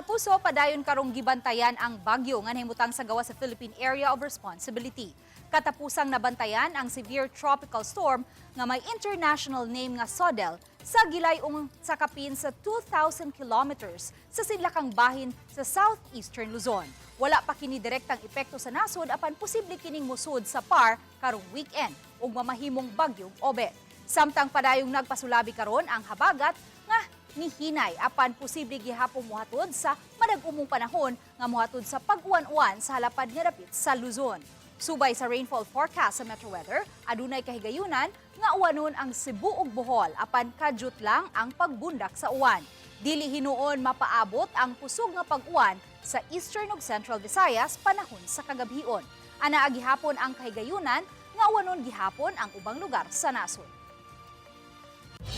Kapuso, padayon karong gibantayan ang bagyo nga nahimutang sa gawas sa Philippine Area of Responsibility. Katapusang nabantayan ang severe tropical storm nga may international name nga Sodel sa gilayong sa kapin sa 2,000 kilometers sa sidlakang bahin sa southeastern Luzon. Wala pa kini direktang epekto sa nasod, apan posible kining musud sa PAR karong weekend ug mamahimong bagyong Obet. Samtang padayong nagpasulabi karon ang habagat nga nihinay, apan posible gihapon mohatod sa madag-umong panahon nga mohatod sa pag-uwan-uwan sa halapad nga dapit sa Luzon. Subay sa rainfall forecast sa Metro Weather, adunay kahigayunan nga uwanon ang Cebu ug Bohol, apan kadyot lang ang pagbundak sa uwan. Dili hinuon mapaabot ang kusog nga pag-uwan sa Eastern ug Central Visayas panahon sa kagabhion. Anaa gihapon ang kahigayunan nga uwanon gihapon ang ubang lugar sa nasod.